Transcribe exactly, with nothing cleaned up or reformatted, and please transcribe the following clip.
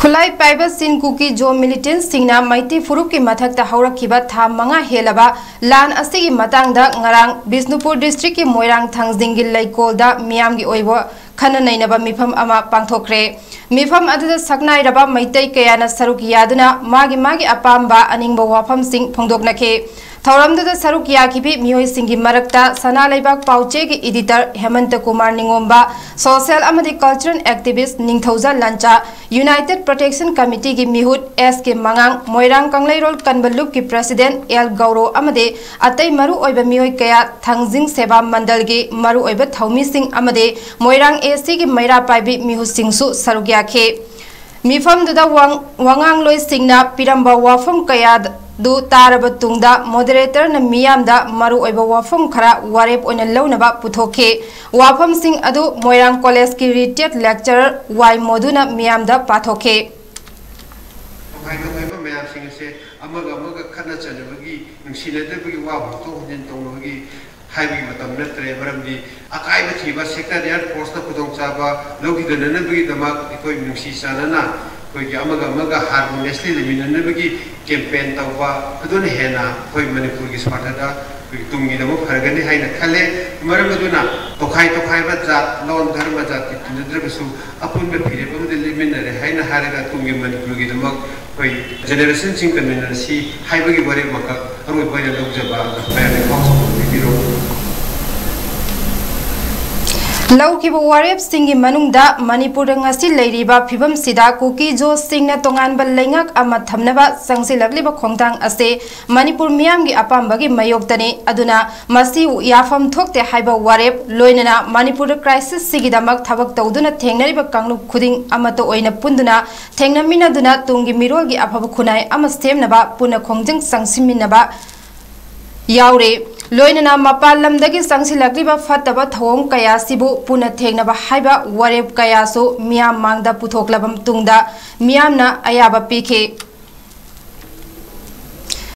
ꯈꯨꯠꯂꯥꯏ ꯄꯥꯏꯕ ꯆꯤꯟ ꯀꯨꯀꯤ ꯖꯣ ꯃꯤꯂꯤꯇꯦꯟꯠꯁꯤꯡꯅ ꯃꯩꯇꯩ ꯐꯨꯔꯨꯞꯀꯤ ꯃꯊꯛꯇ ꯍꯧꯔꯛꯈꯤꯕ ꯊꯥ ꯃꯉꯥ ꯍꯦꯜꯂꯕ ꯂꯥꯟ ꯑꯁꯤꯒꯤ ꯃꯇꯥꯡꯗ ꯉꯔꯥꯡ ꯕꯤꯁꯅꯨꯄꯨꯔ ꯗꯤꯁꯇ꯭ꯔꯤꯛꯀꯤ ꯃꯣꯏꯔꯥꯡ ꯊꯥꯡꯖꯤꯡꯒꯤ ꯂꯩꯀꯣꯜꯗ ꯃꯤꯌꯥꯝꯒꯤ ꯑꯣꯏꯕ ꯈꯟꯅ ꯅꯩꯅꯕ ꯃꯤꯐꯝ ꯑꯃ ꯄꯥꯡꯊꯣꯛꯈ꯭ꯔꯦ꯫ ꯃꯤꯐꯝ ꯑꯗꯨꯗ ꯁꯛꯅꯥꯏꯔꯕ ꯃꯩꯇꯩ ꯀꯌꯥꯅ ꯁꯔꯨꯛ ꯌꯥꯗꯨꯅ ꯃꯥꯒꯤ ꯃꯥꯒꯤ ꯑꯄꯥꯝꯕ ꯑꯅꯤꯡꯕ ꯋꯥꯐꯝꯁꯤꯡ ꯐꯣꯡꯗꯣꯛꯅꯈꯤ꯫ ꯊꯧꯔꯝꯗꯨꯗ ꯁꯔꯨꯛ ꯌꯥꯈꯤꯕꯤ ꯃꯤꯑꯣꯏꯁꯤꯡꯒꯤ ꯃꯔꯛꯇ ꯁꯅꯥ ꯂꯩꯕꯥꯛ ꯄꯥꯎꯆꯦꯒꯤ ꯏꯗꯤꯇꯔ ꯍꯦꯃꯟꯇ ꯀꯨꯃꯥꯔ ꯅꯤꯉꯣꯝꯕ, ꯁꯣꯁꯤꯌꯦꯜ ꯑꯃꯗꯤ ꯀꯜꯆꯔꯦꯜ ꯑꯦꯛꯇꯤꯚꯤꯁ꯭ꯠ ꯅꯤꯡꯊꯧꯖ ꯂꯟꯆꯥ, ꯌꯨꯅꯥꯏꯇꯦꯗ ꯄ꯭ꯔꯣꯇꯦꯛꯁꯟ ꯀꯃꯤꯇꯤꯒꯤ ꯃꯤꯍꯨꯠ ꯑꯦꯁ ꯀꯦ ꯃꯉꯥꯡ, ꯃꯣꯏꯔꯥꯡ ꯀꯪꯂꯩꯔꯣꯜ ꯀꯟꯕ ꯂꯨꯞꯀꯤ ꯄ꯭ꯔꯦꯁꯤꯗꯦꯟꯠ ꯑꯦꯜ ꯒꯧꯔꯣ ꯑꯃꯗꯤ ꯑꯇꯩ ꯃꯔꯨꯑꯣꯏꯕ ꯃꯤꯑꯣꯏ ꯀꯌꯥ, ꯊꯥꯡꯖꯤꯡ ꯁꯦꯕꯥ ꯃꯟꯗꯜꯒꯤ ꯃꯔꯨꯑꯣꯏꯕ ꯊꯧꯃꯤꯁꯤꯡ ꯑꯃꯗꯤ ꯃꯣꯏꯔꯥꯡ ꯑꯦ ꯁꯤꯒꯤ ꯃꯩꯔꯥ ꯄꯥꯏꯕꯤ ꯃꯤꯍꯨꯠꯁꯤꯡꯁꯨ ꯁꯔꯨꯛ ꯌꯥꯈꯤ꯫ ꯃꯤꯐꯝꯗꯨꯗ ꯋꯥ-, ꯋꯥꯉꯥꯡꯂꯣꯏꯁꯤꯡꯅ ꯄꯤꯔꯝꯕ ꯋꯥꯐꯝ ꯀꯌꯥꯗꯨ ꯇꯥꯔꯕ ꯇꯨꯡꯗ ꯃꯣꯗꯦꯔꯦꯇꯔꯅ ꯃꯤꯌꯥꯝꯗ ꯃꯔꯨꯑꯣꯏꯕ ꯋꯥꯐꯝ ꯈꯔ ꯋꯥꯔꯦꯞ ꯑꯣꯏꯅ ꯂꯧꯅꯕ ꯄꯨꯊꯣꯛꯈꯤ꯫ ꯋꯥꯐꯝꯁꯤꯡ ꯑꯗꯨ ꯃꯣꯏꯔꯥꯡ ꯀꯣꯂꯦꯖꯀꯤ ꯔꯤꯇꯥꯌꯔꯗ ꯂꯦꯛꯆꯔꯔ ꯋꯥꯏ ꯃꯣꯗꯨꯅ ꯃꯤꯌꯥꯝꯗ ꯄꯥꯊꯣꯛꯈꯤ꯫ ꯇꯣꯈꯥꯏ ꯇꯣꯈꯥꯏꯕ ꯃꯌꯥꯝꯁꯤꯡ ꯑꯁꯦ ꯑꯃꯒ ꯑꯃꯒ ꯈꯠꯅ ꯆꯩꯅꯕꯒꯤ, ꯅꯨꯡꯁꯤꯅꯗꯕꯒꯤ ꯋꯥ ꯍꯣꯡꯗꯣꯛ ꯍꯣꯡꯖꯤꯟ ꯇꯧꯅꯕꯒꯤ ꯍꯥꯏꯕꯒꯤ ꯃꯇꯝ ꯅꯠꯇ꯭ꯔꯦ꯫ ꯃꯔꯝꯗꯤ ꯑꯀꯥꯏꯕ ꯊꯤꯕ ꯁꯦꯛꯇꯔꯤꯌꯦꯜ ꯐꯣꯔꯁꯇ ꯈꯨꯗꯣꯡꯆꯥꯕ ꯂꯧꯈꯤꯗꯅꯅꯕꯒꯤꯗꯃꯛ ꯑꯩꯈꯣꯏ ꯅꯨꯡꯁꯤ ꯆꯥꯟꯅꯅ ꯑꯩꯈꯣꯏꯒꯤ ꯑꯃꯒ ꯑꯃꯒ ꯍꯥꯔꯃꯣꯅꯤꯌꯁꯂꯤ ꯂꯩꯃꯤꯟꯅꯅꯕꯒꯤ ꯀꯦꯝꯄꯦꯟ ꯇꯧꯕ ꯑꯗꯨꯅ ꯍꯦꯟꯅ ꯑꯩꯈꯣꯏ ꯃꯅꯤꯄꯨꯔꯒꯤ ꯁ꯭ꯋꯥꯔꯊꯗ ꯑꯩꯈꯣꯏꯒꯤ ꯇꯨꯡꯒꯤꯗꯃꯛ ꯐꯒꯅꯤ ꯍꯥꯏꯅ ꯈꯜꯂꯦ꯫ ꯃꯔꯝ ꯑꯗꯨꯅ ꯇꯣꯈꯥꯏ ꯇꯣꯈꯥꯏꯕ ꯖꯥꯠ, ꯂꯣꯟ, ꯙꯔꯃ, ꯖꯥꯇꯤ ꯇꯤꯟꯅꯗ꯭ꯔꯕꯁꯨ ꯑꯄꯨꯟꯕ ꯐꯤꯔꯦꯞ ꯑꯃꯗ ꯂꯦꯞꯃꯤꯟꯅꯔꯦ ꯍꯥꯏꯅ ꯍꯥꯏꯔꯒ ꯇꯨꯡꯒꯤ ꯃꯅꯤꯄꯨꯔꯒꯤꯗꯃꯛ ꯑꯩꯈꯣꯏ ꯖꯦꯅꯦꯔꯦꯁꯟꯁꯤꯡ ꯀꯟꯃꯤꯟꯅꯔꯁꯤ ꯍꯥꯏꯕꯒꯤ ꯋꯥꯔꯦꯞ ꯑꯃꯈꯛ ꯑꯔꯣꯏꯕ ꯑꯣꯏꯅ ꯂꯧꯖꯕ ꯑꯗꯨ ꯃꯌꯥꯝꯒꯤ ꯄꯥꯎ ꯆꯥꯎꯊꯣꯛꯄꯤꯕꯤꯔꯣ꯫ ꯂꯧꯈꯤꯕ ꯋꯥꯔꯦꯞꯁꯤꯡꯒꯤ ꯃꯅꯨꯡꯗ ꯃꯅꯤꯄꯨꯔꯗ ꯉꯁꯤ ꯂꯩꯔꯤꯕ ꯐꯤꯕꯝꯁꯤꯗ ꯀꯨꯀꯤ ꯖꯣꯁꯁꯤꯡꯅ ꯇꯣꯉꯥꯟꯕ ꯂꯩꯉꯥꯛ ꯑꯃ ꯊꯝꯅꯕ ꯆꯪꯁꯤꯜꯂꯛꯂꯤꯕ ꯈꯣꯡꯊꯥꯡ ꯑꯁꯤ ꯃꯅꯤꯄꯨꯔ ꯃꯤꯌꯥꯝꯒꯤ ꯑꯄꯥꯝꯕꯒꯤ ꯃꯥꯌꯣꯛꯇꯅꯤ꯫ ꯑꯗꯨꯅ ꯃꯁꯤ ꯌꯥꯐꯝ ꯊꯣꯛꯇꯦ ꯍꯥꯏꯕ ꯋꯥꯔꯦꯞ, ꯂꯣꯏꯅꯅ ꯃꯅꯤꯄꯨꯔꯗ ꯀ꯭ꯔꯥꯏꯁꯤꯁꯁꯤꯒꯤꯗꯃꯛ ꯊꯕꯛ ꯇꯧꯗꯨꯅ ꯊꯦꯡꯅꯔꯤꯕ ꯀꯥꯡꯂꯨꯞ ꯈꯨꯗꯤꯡ ꯑꯃꯠꯇ ꯑꯣꯏꯅ ꯄꯨꯟꯗꯨꯅ ꯊꯦꯡꯅꯃꯤꯟꯅꯗꯨꯅ ꯇꯨꯡꯒꯤ ꯃꯤꯔꯣꯜꯒꯤ ꯑꯐꯕ ꯈꯨꯟꯅꯥꯏ ꯑꯃ ꯁꯦꯝꯅꯕ ꯄꯨꯟꯅ ꯈꯣꯡꯖꯪ ꯆꯪꯁꯤꯟꯃꯤꯟꯅꯕ ꯌꯥꯎꯔꯤ꯫ ꯂꯣꯏꯅꯅ ꯃꯄꯥꯟ ꯂꯝꯗꯒꯤ ꯆꯪꯁꯤꯜꯂꯛꯂꯤꯕ ꯐꯠꯇꯕ ꯊꯧꯑꯣꯡ ꯀꯌꯥꯁꯤꯕꯨ ꯄꯨꯟꯅ ꯊꯦꯡꯅꯕ ꯍꯥꯏꯕ ꯋꯥꯔꯦꯞ ꯀꯌꯥꯁꯨ ꯃꯤꯌꯥꯝ ꯃꯥꯡꯗ ꯄꯨꯊꯣꯛꯂꯕ ꯃꯇꯨꯡꯗ ꯃꯤꯌꯥꯝꯅ ꯑꯌꯥꯕ ꯄꯤꯈꯤ꯫